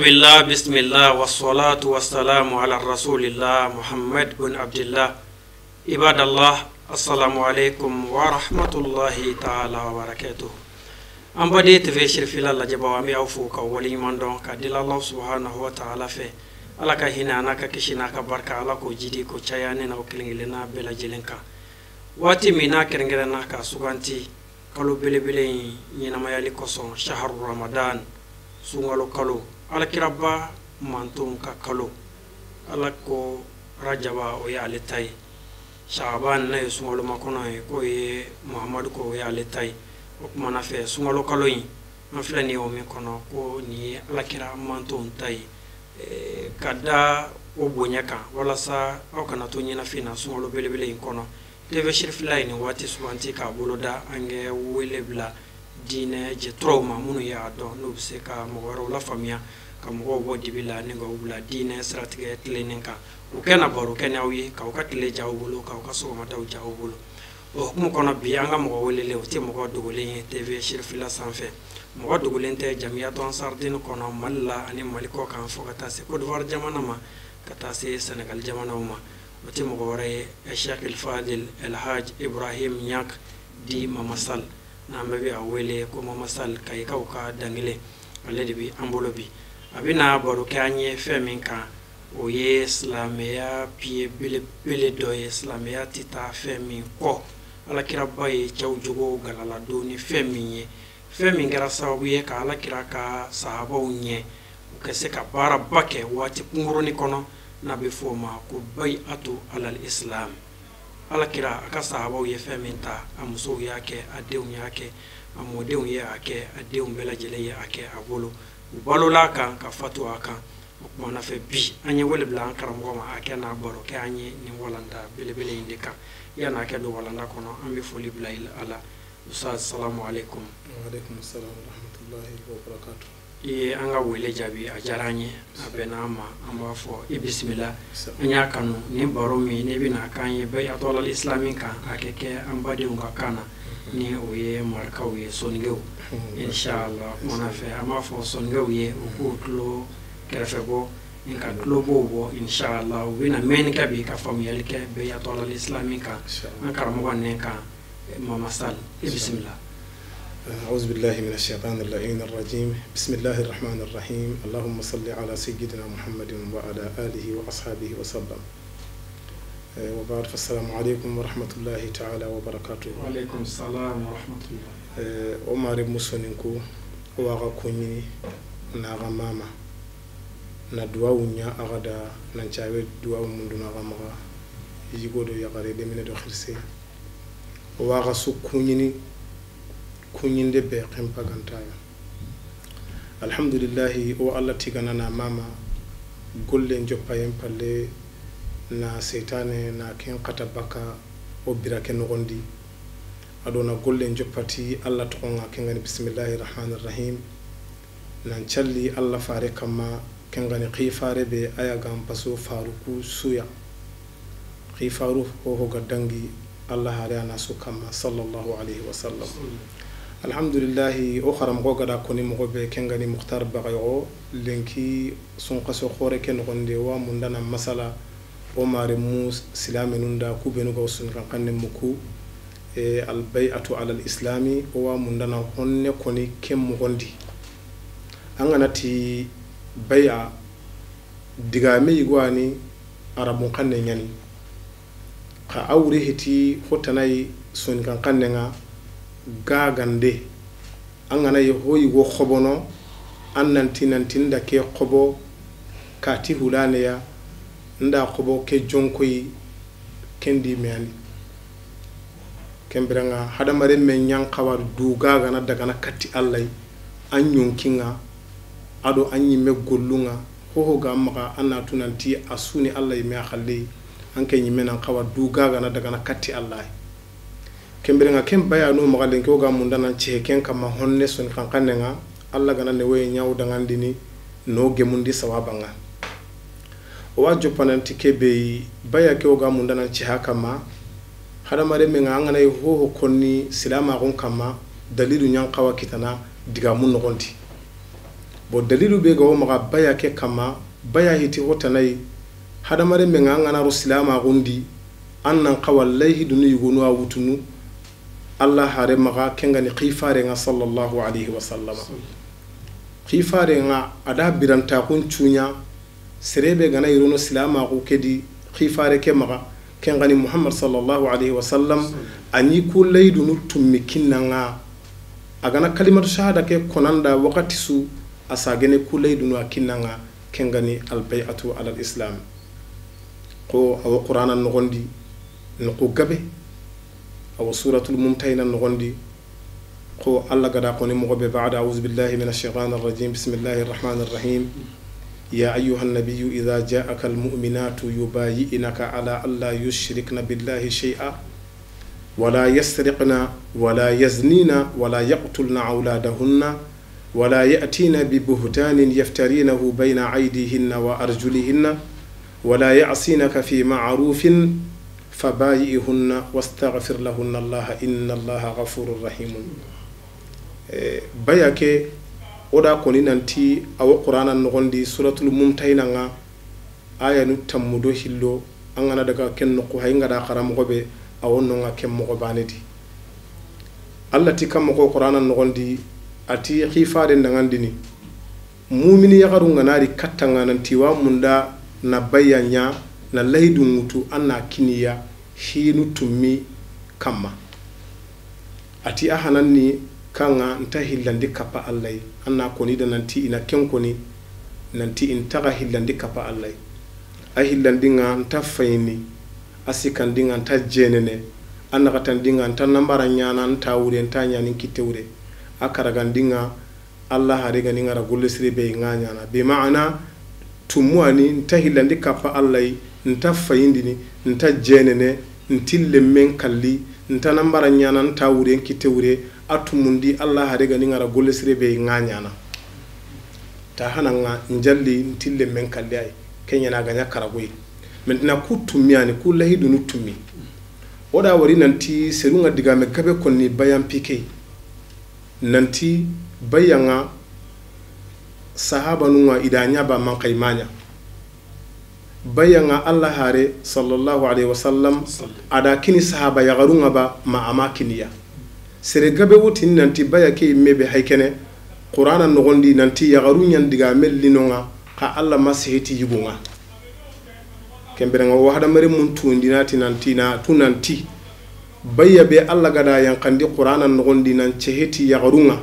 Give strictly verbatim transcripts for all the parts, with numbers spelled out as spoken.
Bismillah, bismillah, wassalatu wassalamu ala rasulillah, Muhammad bin Abdillah. Ibadallah, assalamu alaikum wa rahmatullahi ta'ala wa barakatuh. An bade T V Sirifila lajɛbaaw, an bɛ aw fo, ka waleɲuman dɔn, ka deli Alahu subahanahu wa taala fɛ, Ala ka hinɛ, a n'a ka kisi, n'a ka barika, Ala k'o jidi, k'o caya ne n'aw kelen-kelenna bɛɛ lajɛlen kan. Waati min na, kɛrɛnkɛrɛnna ka suganti, kalo belebele in ɲɛnamayali kosɔn, Shaharu Ramadan, sunkalo kalo, Alakiraba mantonw ka kalo. Ala ko Rajaba, o ye ale ta ye. Shaban, n'a ye sunkalo makɔnɔ ye, k'o ye Muhamadu ko, o ye ale ta ye. O tuma na fɛ, sunkalo kalo in, an filɛ nin ye o min kɔnɔ, ko nin ye Alakira mantonw ta ye. Eh, ka da o bonya kan, walasa aw kana to ɲɛnafin na sunkalo belebele in kɔnɔ. T V Sirifila ye nin waati suganti k'a bolo da an ka wele bila diinɛ jɛtɔrɔw ma, minnu y'a dɔn, n'u bɛ se ka mɔgɔ wɛrɛw lafaamuya, ka mɔgɔw bɔ dibi la, ni ka u bila diinɛ siratigɛ tilennen kan. U kɛ na baro kɛ ni aw ye, k'aw ka tile diya aw bolo, k'aw ka sɔgɔmadaw diya aw bolo. O hukumu kɔnɔ, bi an ka mɔgɔ welelen, o tɛ mɔgɔ dogolen ye T V Sirifila sanfɛ. Mɔgɔ dogolen tɛ Jamiyatu Ansar Dine kɔnɔ, Mali la ani Mali kɔ kan, fo ka taa se Côte d'Ivoire jamana ma, ka taa se Sénégal jamanaw ma. O tɛ mɔgɔ wɛrɛ ye, Cheikh El Fadil El Hadj Ibrahim Niang di Mama Sall, n'an bɛɛ bɛ a wele ko Mama Sall, Kayikaw ka dangelen. Ale de bɛ an bolo bi. A bɛna baro kɛ an ye fɛn min kan, o ye silamɛya pilier belebele dɔ ye. Silamɛya tɛ taa fɛn min kɔ. Alakiraba ye cɛw jogo galala don ni fɛn min ye, fɛn min kɛra sababu ye ka Alakira ka sahabaw ɲɛ, u ka se ka baaraba kɛ waati kunkurunnin kɔnɔ, n'a bɛ fɔ o ma ko bay'atu alal islam. Alakira, a ka sahabaw ye fɛn min ta, a musow y'a kɛ, a denw y'a kɛ, a mɔdenw ye a kɛ, a denw bɛɛ lajɛlen ye a kɛ a bolo. U balola a kan, ka fatu a kan. O tuma na fɛ, bi an ye wele bila an karamɔgɔ ma, a kɛ na baro kɛ an ye nin walanda belebele in de kan. Yan'a kɛ don walanda kɔnɔ, an bɛ foli bila a la. Ustaz, salamu alaikum. Wa alaikum salam wa rahmatullahi wa barakatuh. I ye an ka wele jaabi, a diyara an ye, a bɛnna an ma. An b'a fɔ i bisimila. An y'a kanu, nin baro min, n'i bɛna k'an ye, bay'atu alal islami kan, a kɛ kɛ an badenw ka kan na, ni o ye marakaw ye, soninkɛw. Inshallah, o tuma na fɛ, an b'a fɔ soninkɛw ye, u k'u tulo kɛrɛfɛ bɔ, ni ka tulobɔw bɔ, inshallah, u bɛna mɛnni kɛ bi, ka faamuyali kɛ bay'atu alal islami kan, an karamɔgɔ nɛ kan. Mama Sall, i bisimila. أعوذ بالله من الشيطان اللعين الرجيم. بسم الله الرحمن الرحيم. اللهم صل على سيدنا محمد وعلى آله وأصحابه وسلم. Eh, wa baad, fa assalamu alaikum wa rahmatullahi ta'ala wa barakatuh. Wa alaikum salam wa rahmatullah. Eh, o mare musoninku, o waga kuɲi, na ga mama. Na duwawu ɲa a ga da, nan cawe duwawu mundu na ga maga. Yigo do yagare, demine do xirse. O waxa su kuɲini, kuɲinde be xenpagantaya. Alhamdulillahi, o Alla tigana na mama, gollen joppayen palle, na seytane, na ken xata baka o bira ke noxondi. A do na gollen joppati Alla toxonga, ken gani bismillahi rahmani rahim. Nan calli Alla fare kamma, ken gani xi fare be, a ya gan paso faruku suya. Xi faru hoho ga dangi Alla hare a na su kamma, sallallahu alayhi wa sallam. Alhamdulillahi, o xaramoxo ga da koni moxo be, ken gani Muxtar Bagayoxo, lenki sunxaso xore ke noxonde, wa mundana masala, o mare mu silaminun da, ku benu ga o sun kan xanne muku, e, al bay'atu ala al islami, o wa mundana honne koni ken moxondi. An ga na ti bay'a, digame yigo yani, arabun xanne ɲani. Xa a wure heti hotanayi sonikan xannen ŋa, gagande. An ga na yi ho yigo xobono, an nanti, nanti nda ke xobo kati hulaneya, nda xobo ke jonkoyi, ken di me yani. Ken biranŋa, hadamarenme ɲan xawa du gagana dagana kati Alla yi, an ɲonkinŋa, a do an ɲimme gollunŋa, hoho ga maxa, an na tu nanti a su ni Alla yi me a xalle yi, an ke ɲimme nan xawa du gagana dagana kati Alla yi. Ken biranŋa, ken bayano maxa lenki, o ga munda nan cehe ken kamma honne sonikan xannen ŋa, Alla ga na ne woye ɲa o dangandini, no gemundi sawabanŋa. O wa joppa nanti ke be yi, baya ke o ga munda nan ceha kamma, hadamarenme ŋa, an ga na yi hoho konni silamaxun kamma, dalilu ɲan xawa kitana digamu noxondi. Bon, dalilu be ga wo maxa baya ke kamma, baya hiti ho tanayi, hadamarenme ŋa an ga na ro silaamaxun di, an nan xawa laahidunu yogonu a wutunu, Alla haare maxa, ken ga ni xifare ŋa, sallallahu alayhi wa sallama. Xifare ŋa, a da birantaxun cuɲa, sere be ga na i rono silaamaxu ke di, xifare ke maxa, ken ga ni Muhammad sallallahu alayhi wa sallam, a ɲi ku laahidunu tummi kinna ŋa. A ga na kalimatu shahada ke konanda waxati su, a sagene ku laahidunu a kinna ŋa, ken ga ni albay'atu ala al-islam. Xo a wo Qur'ana noxon di, noxu gabe, a wo Suratul Mumtahina noxon di, xo Alla ga da xoni moxo be, بعد أعوذ بالله من الشيطان الرجيم، بسم الله الرحمن الرحيم. يا أيها النبي إذا جاءك المؤمنات يبايعنك على أن لا يشركن بالله شيئا ولا يسرقن ولا يزنين ولا يقتلن أولادهن ولا يأتين ببهتان يفترينه بين أيديهن وأرجلهن ولا يعصينك في معروف فبايعهن واستغفر لهن الله إن الله غفور رحيم. Eh, baya ke, o da xoni nanti a wo Qur'ana noxon di, Suratul Mumtahina ŋa, ayanu tammu do hillo, an ga na daga ken noxu, hay n ga da xara moxo be, a wo no ŋa ken moxo baane di. Alla ti kamma xo Qur'ana noxon di, a ti xifaren dangandini. Mumini yaxarun ga na ri katta ŋa nanti wa munda na baya ɲa, na laahidun wutu, an na kiniya hinu tummi kamma. A ti a hananni kaŋa nta hillandi kappa Alla yi, an na xoni da nanti i na ken xoni, nanti i nta ga hillandi kappa Alla yi. A hillandi ŋa nta fayini, a sikandi ŋa nta jenene, a naxatandi ŋa nta nambara ɲaana nta wure, nta ɲaani kitte wure. A karagandi ŋa Alla haare ga ni ŋa ra golle sire be ŋa ɲaana. Bi maana, tummu a ni, nta hillandi kappa Alla yi, nta fayindini, nta jenene, nti lemmen kalli, nta nambara ɲaana, nta wuren kitte wure, a tumundi Alla haare ga ni ŋa ra golle sire be ŋa ɲaana. Ta hana ŋa njalli nti lemmen kalli ay, ken ɲa na ga ɲa karagoyi. Maintenant ku tummi a ni, ku laahidunu tummi. O da wari nanti seru ŋa digame gabe konni bayan pike. Nanti baya ŋa sahabanu ŋa i da ɲa ba man xay ma ɲa. Baya ŋa Alla haare sallallahu alayhi wa sallam, a da kini sahaba yaxarun ŋa ba ma a ma kiniya. Sere gabe wutini nanti baya ke yimme be hay kene, Qur'ana noxon di nanti yaxarun ɲa n digame lino ŋa, xa Alla ma seheti yigun ŋa. Ken bire ŋa wo hadamarenmun tundi na ti nanti na tu nanti, baya be Alla ga da yanqandi Qur'ana noxon di nan ceheti yaxarun ŋa.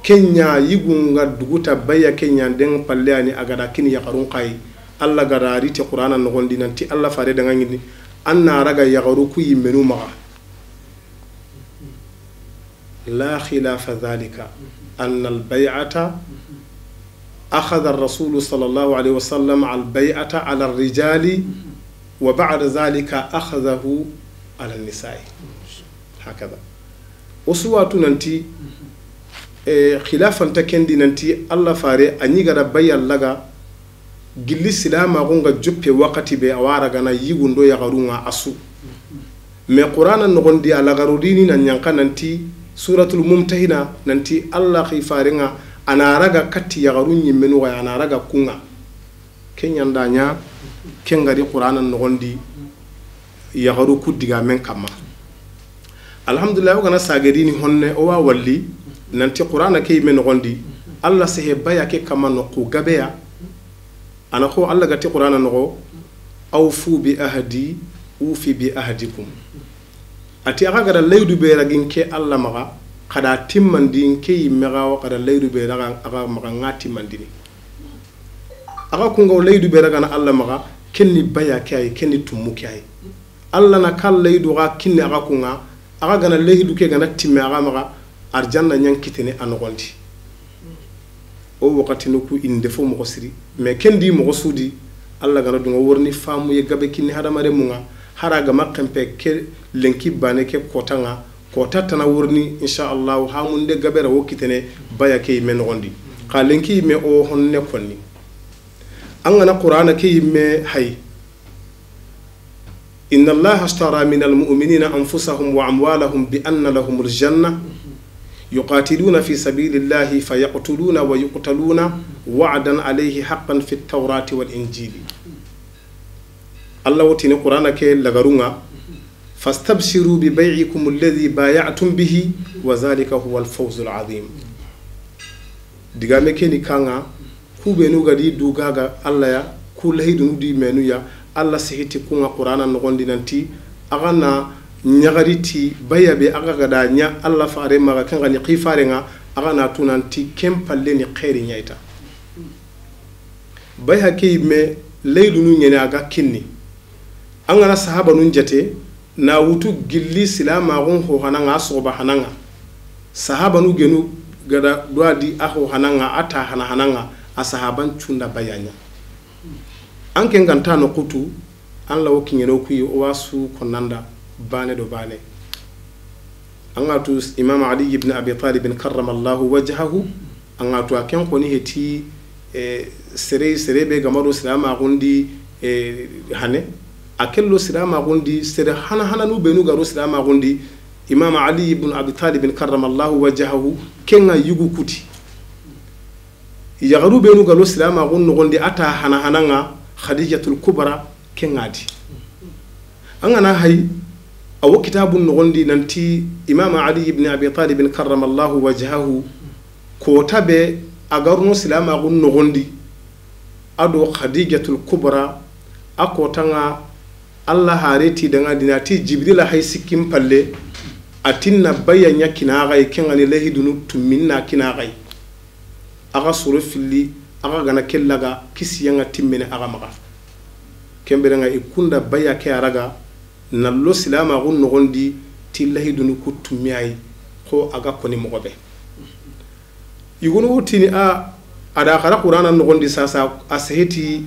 Ken ɲa yigun ga duguta baya ken ɲa den palle a ni a ga da kini yaxarun xa yi. Alla ga da ri ti Qur'ana noxon di nanti Alla faare dangaɲini, an na raga yaxaru ku yimmenu maxa. لا خلاف ذلك أن البيعة أخذ الرسول صلى الله عليه وسلم البيعة على الرجال وبعد ذلك أخذه على النساء. هكذا. O su wa tu nanti, eh, xilaafa nta ken di nanti Alla faare a ɲi ga da baya laga gilli silaamaxun ga joppe waxati be, a wa ragana yigun do yaxarun ŋa a su. Mais Qur'ana noxon di a laxaru dini na ɲanqa nanti Suratul Mumtahina nanti Alla xifaren ŋa a na raga katti yaxarun ɲimmenu xa yi, a na raga kun ŋa. Ken ɲa n da ɲa, ken ga ri Qur'ana noxon di yaxaru ku digamen kamma. Alhamdulillah, o ga na sage dini honne, o wa walli nanti Qur'ana ke yimme noxon di, Alla sehe baya ke kamma noxu gabe ya. A na xo Alla ga ti Qur'ana noxo, أوفوا بعهدي أوف بعهدكم. A ti axa ga da layidu be ragi n ke Alla maxa, xa da timmandi n ke yimme xa wa xa da layidu be raga axa maxa ŋa timmandini. Axa kun ga wo layidu be ragana Alla maxa, ken ni baya ke ay, ken ni tummu ke ay. Alla na ka layidu xa kinni axa kun ŋa, axa ga na layidu ke ga na timme axa maxa, arjanna ɲa n kitene a noxon di. O waxatinu ku i nde fo moxo siri. Mais ken di moxo su di, Alla ga na duŋa worini famuye gabe kinni hadamarenmun ŋa, hari a ga ma xenpe ke lenki baane ke kota ŋa, kota tana worini, insha Allahu, hamunde gabe ra wo kitene baya ke yimme noxon di. Xa lenki yimme o honne konni. An ga na Qur'ana ke yimme hay. إن الله اشترى من المؤمنين أنفسهم وأموالهم بأن لهم الجنة يقاتلون في سبيل الله فيقتلون ويقتلون وعدا عليه حقا في التوراة والإنجيل. Alla wo tini Qur'ana ke lagarun ŋa, فاستبشروا ببيعكم الذي بايعتم به وذلك هو الفوز العظيم. Digame ke ni kaŋa, ku benu ga di dugaga Alla ya, ku lahidunu di menu ya, Alla sihiti ku ŋa Qur'ana noxon di nanti, a ga na ɲaxari ti baya be a ga ga da ɲa Alla fare maxa ken ga ni xifare ŋa, a ga na tu nanti ken palle ni xeeri ɲa i ta. Bayhaqi me laydunu ɲene a ga kinni. An ga na sahabanun jate, na wutu gilli silamaxun ho hana ŋa, a soxoba hana ŋa. Sahabanu genu ga da duwa di a ho hana ŋa, a ta hana hana ŋa, a sahaban cunda bayanya. An ken ganta no kutu, an lawo kiɲeno kuyi o wa su konanda bane do bane. An ga tu Imam Ali ibn Abi Talib karramallahu wajhahu, an ga tu a ken xoni heti, eh, sere, sere be ga ma do silamaxun di, eh, hane. A ken lo silamaxun di, sere hana hananu benu ga do silamaxun di, Imam Ali ibn Abi Talib karramallahu wajhahu, ken ŋa yugu kuti. Yaxaru benu ga lo silamaxun noxon di a ta hana hana ŋa, Khadijatul Kubra, ken ŋa di. An ga na hay, a wo kitabun noxon di nanti Imam Ali ibn Abi Talib karramallahu wajhahu, kota be a ga ro no silamaxun noxon di, a do Khadijatul Kubra, a kota ŋa Alla hare ti daŋa dina ti Jibrila hay sikkin palle, a ti na baya ɲa kinaxay, ken ŋa ni lahidunu tumminna kinaxay. A ga soro filli, a ga gana ke laga, kisiya ŋa timmene a ga maxa. Ken bire ŋa i kunda baya ke a raga, na lo silamaxun noxon di ti lahidunu ku tummi ay, xo a ga koni moxo be. Yugonu wo tini a, a da xara Qur'ana noxon di sasa, a seheti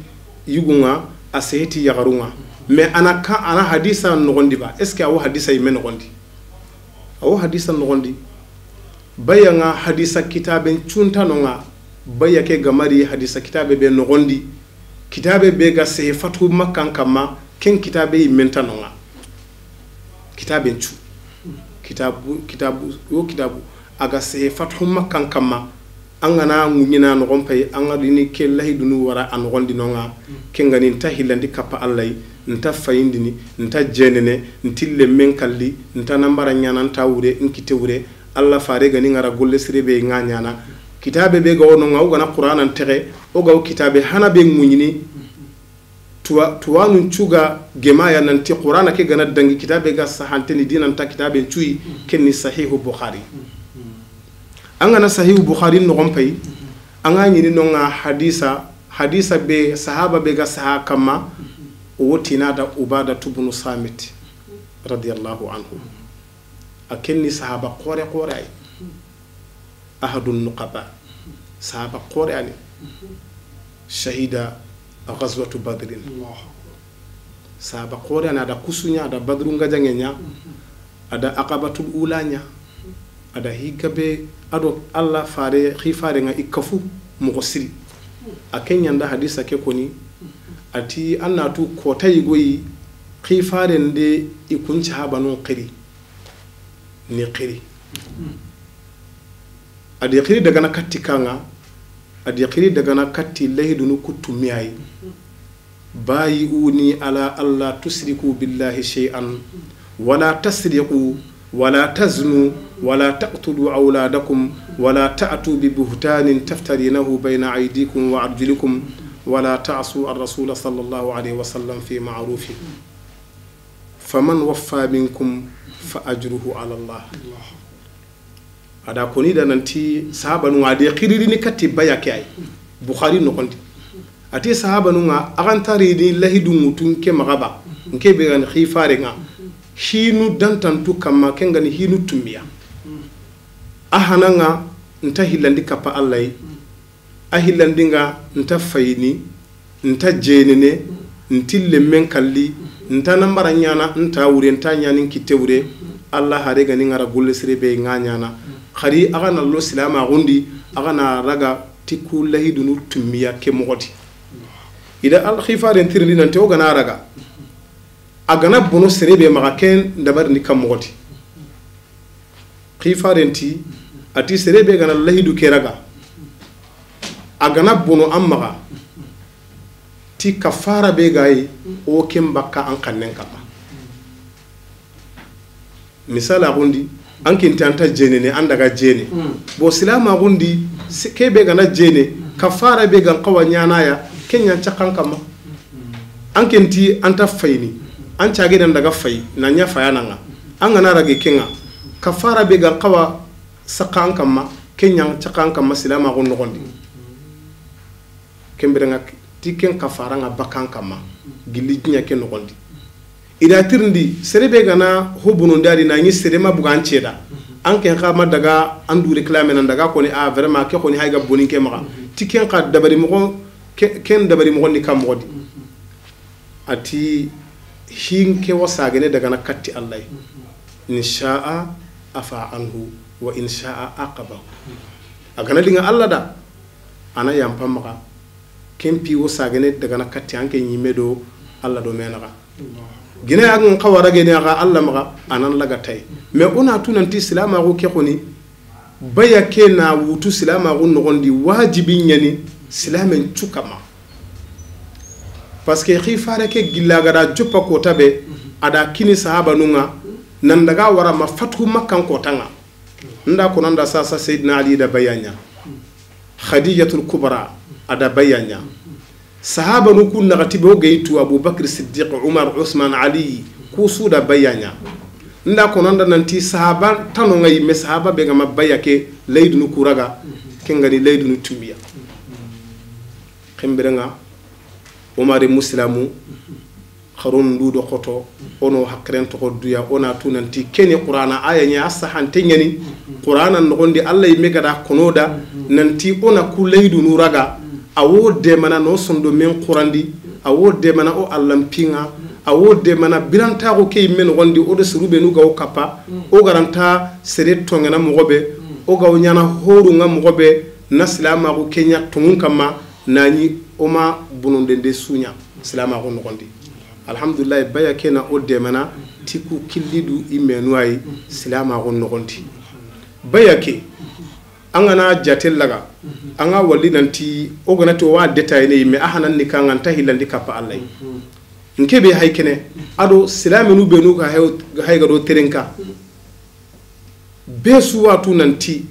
yugun ŋa, a seheti yaxarun ŋa. Mais a na ka, a na hadisa noxon di ba? Est-ce que a wo hadisa yimme noxon di? A wo hadisa noxon di. Baya ŋa hadisa kitaben cunta no ŋa, baya ke ga ma ri hadisa kitabe be noxon di, kitabe be ga sehe Fatu Makkan kamma, ken kitabe yimme nta no ŋa. Kitaben cu. Kitabu, kitabu, yo kitabu. A ga sehe Fatu Makkan kamma. An ga na ŋuɲina noxon pay, an ga dini ke lahidunu wara a noxon di no ŋa. Ken ga ni nta hillandi kappa Alla yi, nta fayindini, nta jenene, nti lemmen kalli, nta nambara ɲana, nta wure, n kite wure. Alla fare ga ni ŋa ra golle sire be ŋa ɲana. Kitabe be ga wo no ŋa, o ga na Qur'anan texe, o ga wo kitabe hana be ŋuɲini. Tuwa, tuwanun cu ga gemaya nanti Qur'ana ke ga na dangi kitabe ga sahanteni dinanta kitaben cuyi, ken ni Sahihu Bukhari. An ga na Sahihu Bukhari noxon pay, an ga ɲini no ŋa hadisa, hadisa be sahaba be ga saha kamma, o wo tina da Ubadatu bunu Samit, radiyallahu anhu. A ken ni sahaba xore xore ay. Ahadun nuqaba. Sahaba xore ani. Shahida ghazwatu Badrin. Sahaba xore ani, a da kusuɲa, a da Badru ngajaŋe ɲa, a da Aqabatul Ula ɲa, a da higabe, a do Alla fare, xifare ŋa i kafu moxo siri. A ken ɲa nda hadisa ke koni, a ti an na tu kota yigoyi, xifaren de i kun sahabanun xiri. Ni xiri. A di xiri daga na katti kaŋa, a di xiri daga na katti lahidunu ku tummi ay. بايعوني على ألا تشركوا بالله شيئا ولا تسرقوا ولا تزنوا ولا تقتلوا أولادكم ولا تأتوا ببهتان تفترينه بين أيديكم وأرجلكم ولا تعصوا الرسول صلى الله عليه وسلم في معروف فمن وفى منكم فأجره على الله. A da koni da nanti sahabanu ŋa de xiririni katti baya ke ay. Bukhari noxon di. A ti sahabanu ŋa, a ga nta rini lahidu ŋutu n ke maxa ba, n ke be ga ni xifare ŋa, hinu dantantu kamma, ken ga ni hinu tummiya. A hana ŋa nta hillandi kappa Alla yi. A hillandi ŋa nta fayini, nta jenene, nti lemmen kalli, nta nambara ɲana, nta wure, nta ɲani n kitte wure. Alla hare ga ni ŋa ra golle sire be ŋa ɲana. Xari a ga na lo silamaxun di, a ga na raga ti ku lahidunu tummiya ke moxo di. I da al xifaren tirindi nanti o ga na raga, a ga na bono sere be maxa, ken dabari ni kan moxo di. Xifaren ti, A ti sere be ga na lahidu ke raga, a ga na bono an maxa, ti kafara be ga yi, o ken bakka an xannen kamma. Misala xundi, an kinti an ta jenene, an daga jene. Bo silama xundi, se-, ke be ga na jene, kafara be ga n xawa ɲana ya, ken ɲa n caxan kamma. An kinti an ta fayini, an cage nan daga fayi, na ɲa faya nanga. An ga na rage kenga, kafara be ga n xawa saxa an kamma, ken ɲa n caxan kamma silama xun noxondi. Ken birenga ti ken kafara nga bakka an kamma, gilli jinya ken noxondi. I da tirindi, sere be ga na ho bonondi a di na ɲi sere ma buga an ceda. An ken xa ma daga an du réclamer nan daga koni, a, vraiment, ke koni hay ga bonin ke maxa. Ti ken xa dabari moxo, ke-, ken dabari moxo ni kam moxo di. A ti, hinke wa sagene daga na katti Allah. In sha'a afa anhu, wa in sha'a aqabahu. A ga na linga Allah da, a na yampa maxa. Ken pi wo sagene daga na katti an ke ɲimme do Allah do me naxa. Gine ya n xawa rage ne ga Allah maxa, a nan laga tay. Mais o na tu nanti silama xo ke xoni, baya ke na wutu silama xo noxondi wajibi ɲani silamen cu kamma. Parce que xi fare ke gilla ga da joppa kota be, a da kini sahaba nunga, nan daga wara ma fatu Makkan kota nga. Nda ko nanda sasa Sayyidina Ali da bayanya. Khadijatul Kubra a da bayanya. Sahaba nu kun naxati be o gaytu Abu Bakr Siddiq, Umar, Usman, Ali, ku su da bayanya. Nda ko nanda nanti sahaba tano nga yimme sahaba be ga ma baya ke laydunu kuraga, ke nga ni laydunu tumiya. Ken birenga, Umar Muslimu, xaron du do xoto, o no hakiren toxo duya, o na tu nanti keni Qur'ana aya ɲa, a sahante ɲani. Qur'ana noxondi Allah yimme ga da kono da nanti o na ku laydunu raga, a wo demana no sondo men xurandi, a wo demana o allanpinga, a wo demana birantaxu ke yimme noxondi, o do suru benu ga o kappa, o ga ra nta sere tongena moxo be, o ga o ɲana horunga moxo be, na silamaxu ke ɲa tongun kamma, na ɲi o ma bonondende su ɲa silamaxu noxondi. Alhamdulillahi, baya ke na o demana ti ku killidu i menu ayi silamaxu noxondi. Baya ke, an ga na jatel laga, an ga walli nanti o ga na ti o wa détaillé ne yimme, a hanan ni kanga nta hillandi kappa Allah yi. Nke be hay kene, a do silamenu benu ga hay, hay ga do terenka. Be su wa tu nanti,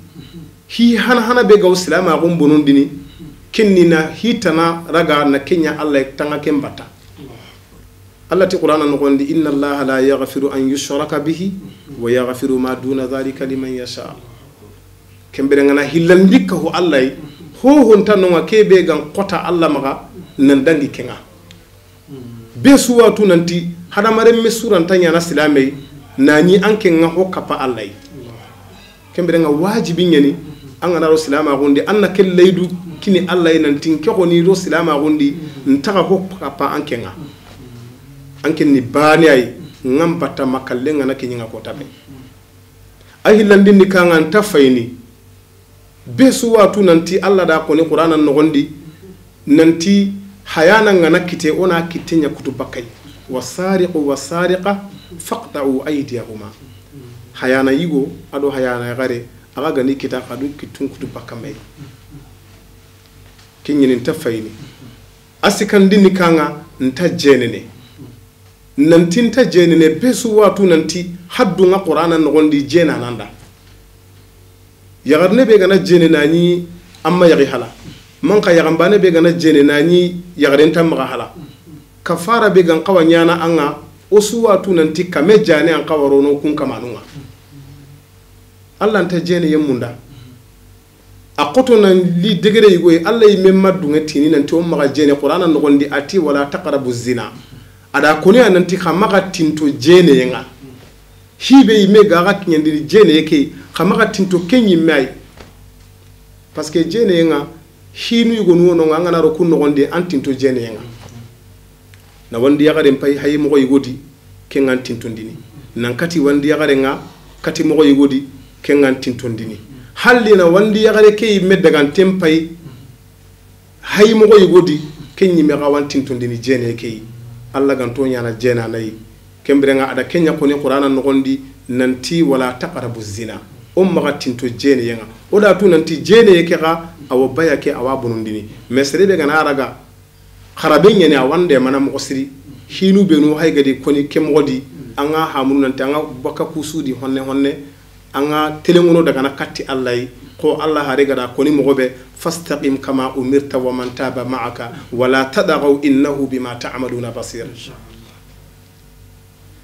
hi hana hana be ga o silamaxun bonondini, kenni na hi tana raga na ke ɲa Allah tanga ken batta. Allah ti Qur'ana noxondi, inna Allaha la yaghfiru an yushraka bihi wa yaghfiru ma duna dhalika liman yasha. Ken birenga na hillandi ka ho Allah yi, ho honta nonga ke be ga n xota Allah maxa nan dangi kenga. Be su wa tu nanti, hadamaren me suranta ɲana silame yi, na ɲi an ke nga ho kappa Allah yi. Ken birenga wajibi ɲani, an ga na ro silamaxundi, an na ke laydu kini Allah yi nanti, nke xoni ro silamaxundi, ntaxa ho kappa an ke nga. An ke ni bane ayi, nga n batta ma kalle nga na ke ɲi nga kota be. A hillandindi kanga nta fayini. Be su wa tu nanti Allah da koni Qur'ana noxondi nanti hayana nga na kite, o na kite ɲa kutu bakka yi. Wasariqu wasariqa faqta'u aydiyahuma. Hayana yigo a do hayana yaxare, a ga gani kita xa du kitun kutu bakka me. Ke ɲini nta fayini. A sikandini kanga nta jenene. Nanti nta jenene, be su wa tu nanti haddu nga Qur'ana noxondi jena nanda. Yaxarne be ga na jene na ɲi amma yaxi hala. Manxa yaxanbane be ga na jene na ɲi yaxaren ta maxa hala. Kafara be ga n xawa ɲana an ga, o su wa tu nanti kame jane an xawa rono kun kamanu nga. Allah nta jene yemmunda. A xoto nan li degere yigo yi, Allah yi men ma dunŋe tini nanti o maxa jene, Qur'ana noxondi a ti, wala taqrabu zina. A da koni a nanti xa maxa tinto jene nga. Hibe yi me ga xa kiɲandini jene ke, xa maxa tinto ke ɲimme ayi. Parce que jene nga, hinu yigo nu wono nga, an ga na ro kun noxondi an tinto jene nga. Na wandi yaxaren pay hayi moxo yigo di, ke nga n tintondini. Nan kati wandi yaxare nga, kati moxo yigo di, ke nga n tintondini. Halli na wandi yaxare ke yimme daganten pay, hayi moxo yigo di, ke ɲimme xa wa n tintondini jene ke yi. Allah ga nto ɲana jena na yi. Ken birenga a da ke ɲa koni Qur'ana noxondi nanti, wala taqrabu zina. o maxa tinto jeeneyen ŋa. O da tu nanti jeeneye ke xa, a wa baya ke, a wa bonondini. Mais sere be ga na raga, xarabe ɲaani, a wa nde mana moxo siri. Hinu benu hay ga di koni ke moxo di, an ga hamunu nanti an ga baka kusu di honne honne, an ga telenŋono daga na katti Alla yi. Xo Alla haare ga da koni moxo be, fastaqim kama umirta wa man taba ma'aka, wala tadagaw innahu bima ta'maluna basir.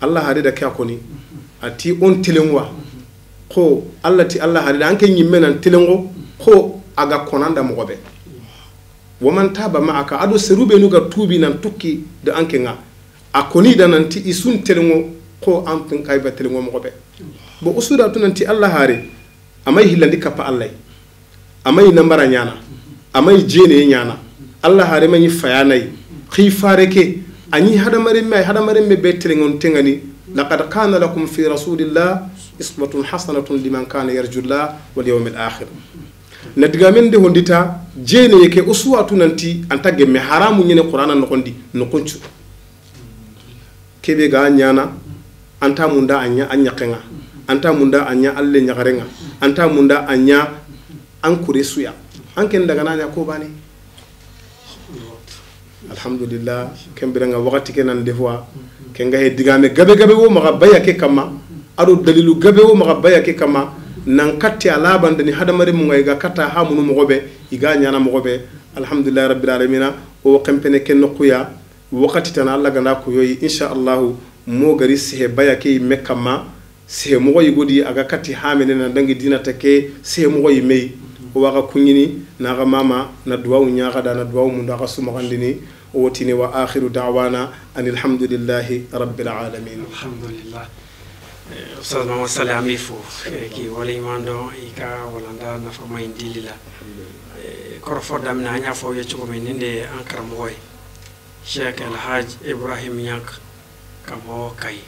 Alla haare da ke a koni, a ti o n telenŋo wa. Xo Alla ti Alla haare da an ke ɲimme nan telenŋo, xo a ga kona nda moxo be. Wa man taba ma'aka, a do seru benu ga tuubi nan tukki da an ke ŋa. A koni da nanti i su n telenŋo, xo an tun kay ba telenŋo moxo be. Bon, o su da tu nanti Alla haare, a ma i hillandi kappa Alla yi. A ma i nambara ɲaana, a ma i jeeneye ɲaana, Alla haare ma ɲi fayana yi, xi faare ke, a ɲi hadamarenme, hadamarenme be telenŋonte ŋa ni, laqad kana lakum fi rasulillah uswatun hasanatun liman kana yarjullah wal yawmil akhir. Na digamen de hondita, jeeneye ke o su wa tu nanti, an ta gemme haramu ɲene Qur'ana noxon di, noxon cu. Kebe ga ɲaana, an ta munda a ɲa an ɲaxen ŋa, an ta munda a ɲa an le ɲaxaren ŋa, an ta munda a ɲa an kure su ya. An ken daga na ɲa ko bane. Alhamdulillah, ken biren ŋa waxati ke nan defuwa, ken ga he digame gabe gabe wo maxa baya ke kamma, a do dalilu gabe wo maxa baya ke kamma, nan katti a labandani hadamarenmu ŋa i ga katta hamunu moxo be, i ga ɲaana moxo be. Alhamdulillahi rabbil alamina, o xenpene ken noxu ya. Waxati tana Alla ga na ko yoyi, insha Allahu, mo gari sehe baya ke yimme kamma, sehe moxo yigo di a ga katti hamene na dangi dina ta ke sehe moxo yimme yi. O wa xa kuɲini, na xa mama, na duwawu ɲa xa da, na duwawu mundu a xa sumaxandini, o wotini wa akhiru da'wana anil hamdulillahi rabbil alamin. Alhamdulillah. Eh, Oustaz Mamadou Sall, an bi fo, eh, ki waleɲumandon, i ka walanda nafa ma indilila. Eh, koro fo damina, an ɲa fo ye cogo min, nin de an karamoxo ye. Cheikh El Hadj Ibrahim Niank, ka bɔ Kayi.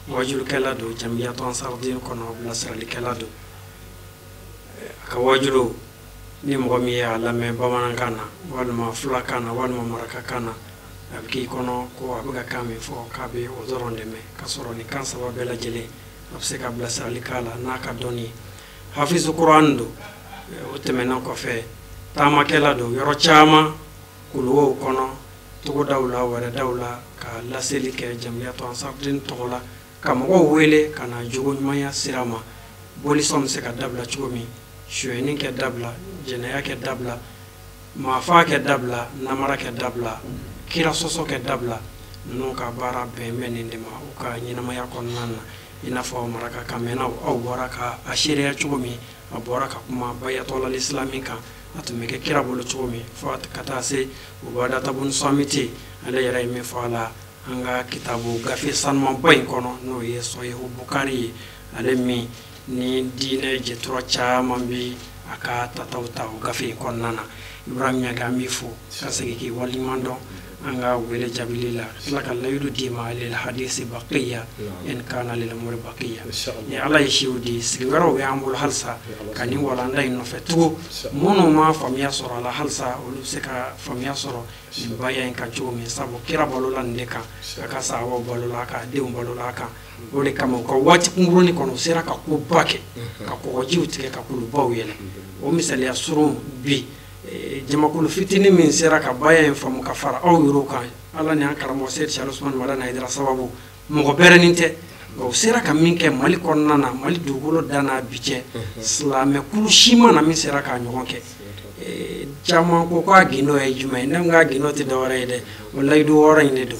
Waajulu kɛla don, Jamiyatu Ansar Din kɔnɔ, bilasirali kɛla don. A ka waajulu, ni mɔgɔ min y'a lamɛn bamanankan na, walima fulakan na, walima marakakan na, a bɛ k'i kɔnɔ ko a bɛ ka kan min fɔ, k'a bɛ o dɔrɔn de mɛn, ka sɔrɔ nin kan saba bɛɛ lajɛlen, a bɛ se ka bilasirali k'a la n'a ka dɔnni ye. Hafizu Kuran don, o tɛmɛnen kɔfɛ, taamakɛla don, yɔrɔ caman, kuluwow kɔnɔ, togodaw la, wɛrɛdaw la, ka laseli kɛ Jamiyatu Ansar Din tɔgɔ la, ka mɔgɔw wele ka na jogo ɲumanya sira ma. Bolisɔn bɛ se ka dabila cogo min, sonyani kɛ dabila, jɛnɛya kɛ dabila, maafa kɛ dabila, namara kɛ dabila, kira sɔsɔ kɛ dabila, ninnu ka baara bɛn bɛ nin de ma u ka ɲɛnamaya kɔnɔna na. I n'a fɔ maraka kamɛnnaw, aw bɔra ka a seereya cogo min, a bɔra ka kuma bayatolal islami kan, a tun bɛ kɛ kira bolo cogo min, fo ka taa se Ubadata bun Samiti, ale yɛrɛ ye min fɔ a la, an ka kitabu gafe sanumaba in kɔnɔ, n'o ye Sahihu Bukari ye, ale min ni diinɛ jɛtura caman bi a ka tataw ta o gafe in kɔnɔna na. Ibrahim Ɲangi, an b'i fo, ka segin k'i waleɲumandɔn, an ka wele jaabili la, tila ka layidu d'i ma, lil hadisi baqiya, in kana lil umuri baqiya. Ni Ala ye siw di, sigi wɛrɛw bɛ an bolo halisa, ka nin walanda in nɔfɛ tugu. Minnu ma faamuya sɔrɔ a la halisa, olu bɛ se ka faamuya sɔrɔ nin baya in kan cogo min, sabu kira balola nin de kan, a ka sahabaw balola a kan, a denw balola a kan. O de kama, u ka waati kunkurunnin kɔnɔ, u sera ka koba kɛ, ka kɔgɔjiw tigɛ, ka kulubaw yɛlɛ. O misaliya surun bi, eh, jamakulu fitinin min sera ka baya in faamu ka fara aw yɛrɛw kan, Ala ni an karamɔgɔ Seyidi Siyɛli Usumani Madani Hayidara sababu, mɔgɔ bɛrɛnin tɛ. Nka u sera ka min kɛ Mali kɔnɔna na, Mali dugukolo dan n'a bi cɛ, silamɛ kulu si ma na min sera k'a ɲɔgɔn kɛ. Eh, caman ko k'a gindo ye jumɛn ye? Ne ko k'a gindo tɛ dɔwɛrɛ ye dɛ, o layidu wɔɔrɔ in de don.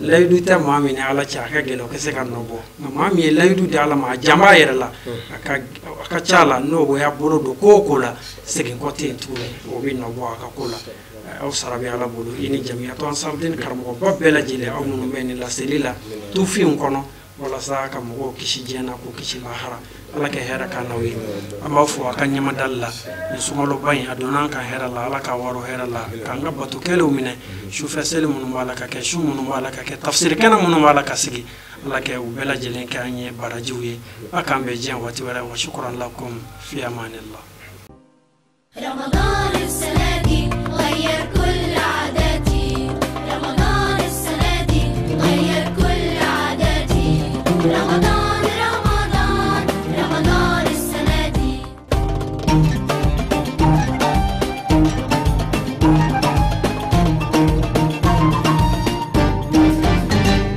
Layidu tɛ maa min ni Ala cɛ, a ka gɛlɛn o ka se ka nɔ bɔ. Nka maa min ye layidu di Ala ma, a janb'a yɛrɛ la, a ka, a ka ca la, n'o y'a bolo don ko o ko la, segin kɔ tɛ yen tuguni, o bɛ nɔ bɔ a ka ko la. Eh, aw sara bɛ Ala bolo, i ni Jamiyatu Ansar Din karamɔgɔba bɛɛ lajɛlen, aw minnu bɛ nin laseli la, tufin kɔnɔ, walasa ka mɔgɔw kisi diɲɛ na, k'u kisi lahara. Ala ka hɛrɛ k'an n'aw ye. An b'aw fo a ka ɲɛmadali la. Nin sunkaloba in, a donna an kan hɛrɛ la, Ala k'a waro hɛrɛ la, k'an ka bato kɛlenw minɛ. Sufɛ seli minnu b'a la ka kɛ, su minnu b'a la ka kɛ, tafsiri kɛnɛ minnu b'a la ka sigi, Ala kɛ u bɛɛ lajɛlen kɛ an ye barajiw ye. A k'an bɛn diɲɛ waati wɛrɛ. Wa shukran lakum. Fi amanillah. رمضان السنة دي غير كل عاداتي. رمضان السنة دي غير كل عاداتي. رمضان